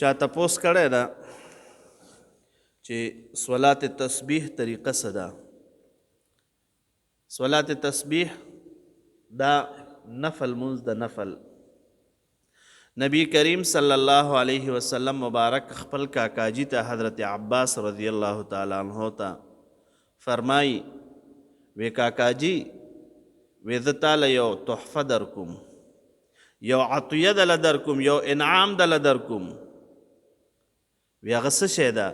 چا تپوس کړی ده چې صلات تسبیح طریقه څه ده؟ صلات تسبیح دا نفل مونځ د نفل نبی کریم صلی الله علیه وسلم مبارک خپل کاکاجی ته حضرت عباس رضی الله تعالی عنہ ته فرمایي، وی کاکاجی، وی زه تاله یو تحفه درکوم، یو عطیه دله درکوم، یو انعام دله درکوم. وی هغه څه شی ده؟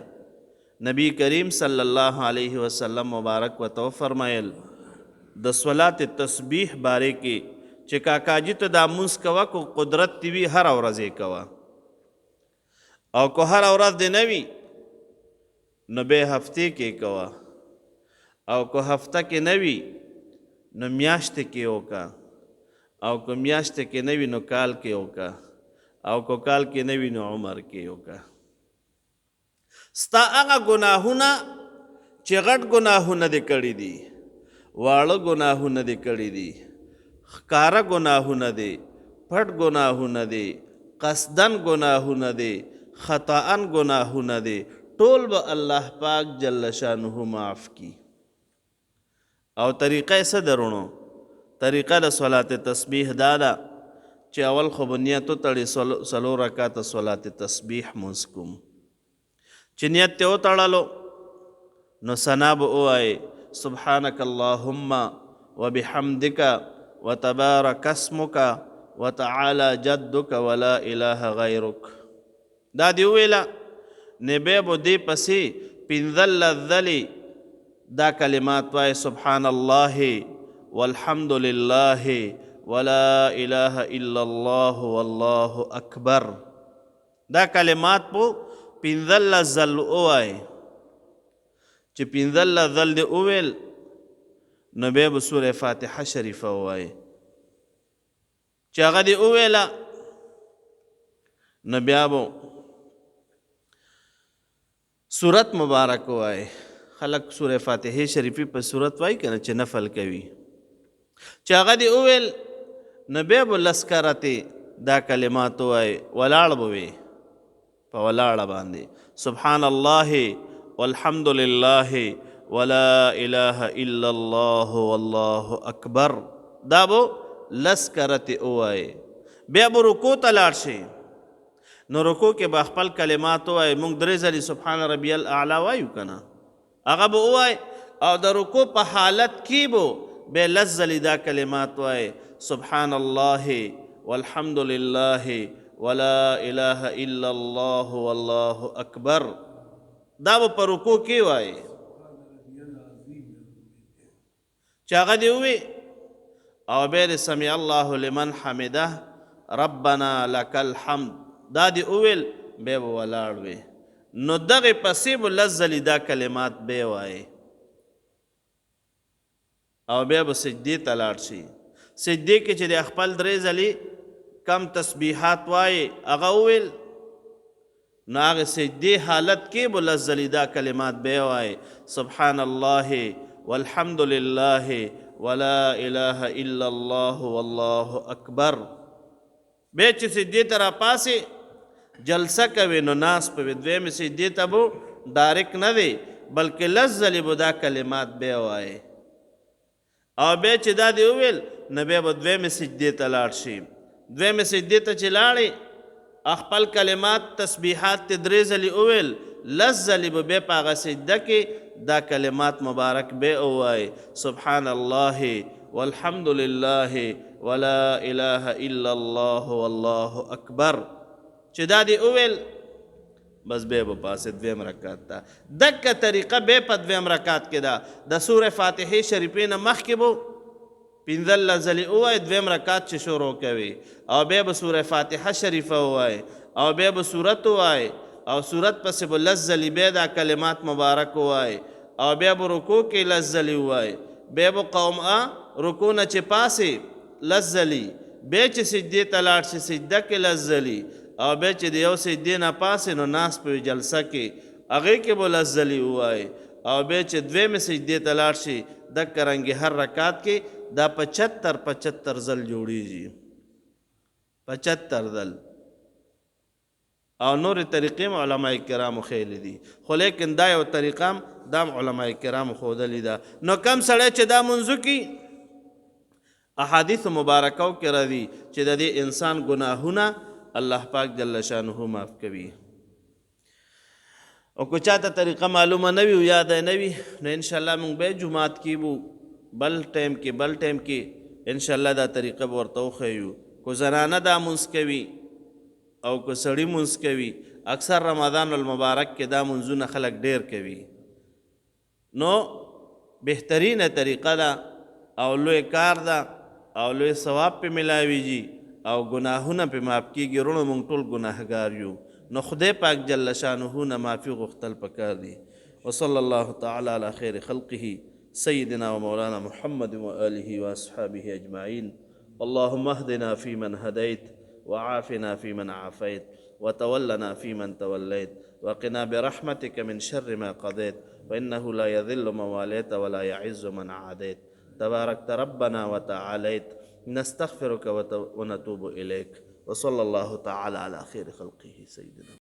نبی کریم صلی الله علیه وسلم مبارک ورته وفرمایل، د صلات تسبیح باره کې چې کاکاجي ته دا مونځ کوه، که قدرت دې وي هره ورځ یې کوه، او که هره ورځ دې نه وي نو به هفتې کې کوه، او که هفته کې نه وي نو میاشتې کې وکړه، او که میاشتې کې نه وي نو کال کې وکړه، او که کال کې نه وي نو عمر کې وکړه. ستا هغه ګناهونه چې غټ ګناهونه دې کړي دي، واړه ګناهونه دې کړي دي، ښکاره ګناهونه دي، پټ ګناهونه دي، قصدن ګناهونه دي، خطاً ګناهونه دي، ټول به الله پاک جل شانه معاف کی. او طریقه یې څه ده وروڼو؟ طریقه د صلات تسبیح دا ده چې اول خو به نیت وتړي څلور رکعته صلات تسبیح مونځ کوم. چې نیت دې وتړلو نو ثنا به ووایې، سبحانک اللهم وبحمدک وتبارک اسمک وتعالی جدک ولا اله غیرک. دا دې وویله نو بیا به دې پسې 15 ځلې دا کلمات وایې، سبحان الله والحمد لله ولا اله الا الله والله اکبر. دا کلمات په 15 ځل ووایې. چې 15 ځل دې وویل نو بیا به سوره فاتحه شریفه ووایې. چې هغه دې وویله نو بیا به سورت مبارک ووایې. خلک سوره فاتحه شریفې په سورت وایي که نه چې نفل کوي. چې هغه دې وویل نو بیا به لس کرتې دا کلمات ووایې، ولاړ به وې په ولاړه باندې، سبحان الله والحمد لله ولا اله الا الله والله اکبر. دا به لس کرتې ووایې. بیا به رکوع ته لاړ شي، نو رکوع کې به خپل کلمات ووایې. موږ درې ځلې سبحان ربی الاعلی وایو که نه، هغه به ووایې. او د رکوع په حالت کې به بیا لس ځلې دا کلمات وایې، سبحان الله والحمد لله ولا اله الا الله والله اکبر. دا به په رکوع کې وایې. چې هغه دې ووي او بیا دې سمع الله لمن حمده ربنا لک الحمد دا دې وویل، بیا به ولاړ وي. نو دغې پسې به لس ځلې دا کلمات بیا وایې او بیا به سجدې ته لاړ شي. سجدې کې چې د خپل درې ځلې کم تسبیحات وایې هغه وویل، نو هغې سجدې حالت کې به لس ځلې دا کلمات بیا وایې، سبحان الله والحمد لله ولا اله الا الله والله اکبر. بیا چې سجدې ته راپاسې جلسه کوې نو ناست به وې، دویمې سجدې ته به ډایرک نه دی بلکې لس ځلې به دا کلمات بیا وایې. او بیا چې دا دې وویل نو بیا به دویمې سجدې ته لاړ شي. دویمې سجدې ته چې لاړې خپل کلمات تسبیحات دې درې ځلې وویل، لس ځلې به بیا په هغه سجده کې دا کلمات مبارک بیا ووایې، سبحان الله والحمد لله ولا اله الا الله والله اکبر. چې دا دې وویل بس بیا به پاسې دویم رکعت ته. دکه طریقه بیا په دویم رکعت کې ده. د سوره فاتحې شریفې نه مخکې به 15 ځلې ووایې دویم رکعت چې شروع کوي، او بیا به سوره فاتحه شریفه ووایې، او بیا به سورت ووایې، او سورت پسې به لس ځلې بیا دا کلمات مبارک ووایې، او بیا به رکوع کې لس ځلې ووایې، بیا به قوم رکوع نه چې پاسې لس ځلې، بیا چې سجدې ته لاړ شي سجده کې لس ځلې، او بیا چې د یو سجدې نه پاسې نو ناست په جلسه کې هغې کې به لس ځلې ووایې، او بیا چې دویمې سجدې ته لاړ شي دکه رنګې هر رکعت کې دا 75 75 ځل جوړیږي، 75 ځل. او نورې طریقې هم علماء کرامو ښیلې دي، خو لیکن دا یو طریقه هم دا هم علماء کرامو ښودلې ده. نو کم سړی چې دا مونځ وکړي، احادیث مبارکو کې راځي چې د دې انسان ګناهونه الله پاک جل شانه معاف کوي. او که چاته طریقه معلومه نه وي او یاده نه وي، نو ان شاء الله موږ به جومات کې وو بل ټایم کې، بل ټایم کې ان شاء الله دا طریقه به ورته وښیو. که زنانه دا مونځ کوي او که سړي مونځ کوي، اکثر رمضان المبارک کې دا مونځونه خلک ډیر کوي، نو بهترینه طریقه ده او لوی کار ده او لوی ثواب پې ملاویږي او ګناهونه پې معاف کیږي. وروڼو، موږ ټول ګناهګار یو، نو خدای پاک جل شانه نه معافي غوښتل پکار دي. وصلی الله تعالی علی خیر خلقه سيدنا ومولانا محمد وآله وأصحابه أجمعين. اللهم اهدنا فيمن هديت، وعافنا فيمن عافيت، وتولنا فيمن توليت، وقنا برحمتك من شر ما قضيت، فإنه لا يذل من واليت ولا يعز من عاديت. تباركت ربنا وتعاليت، نستغفرك ونتوب إليك. وصلى الله تعالى على خير خلقه سيدنا.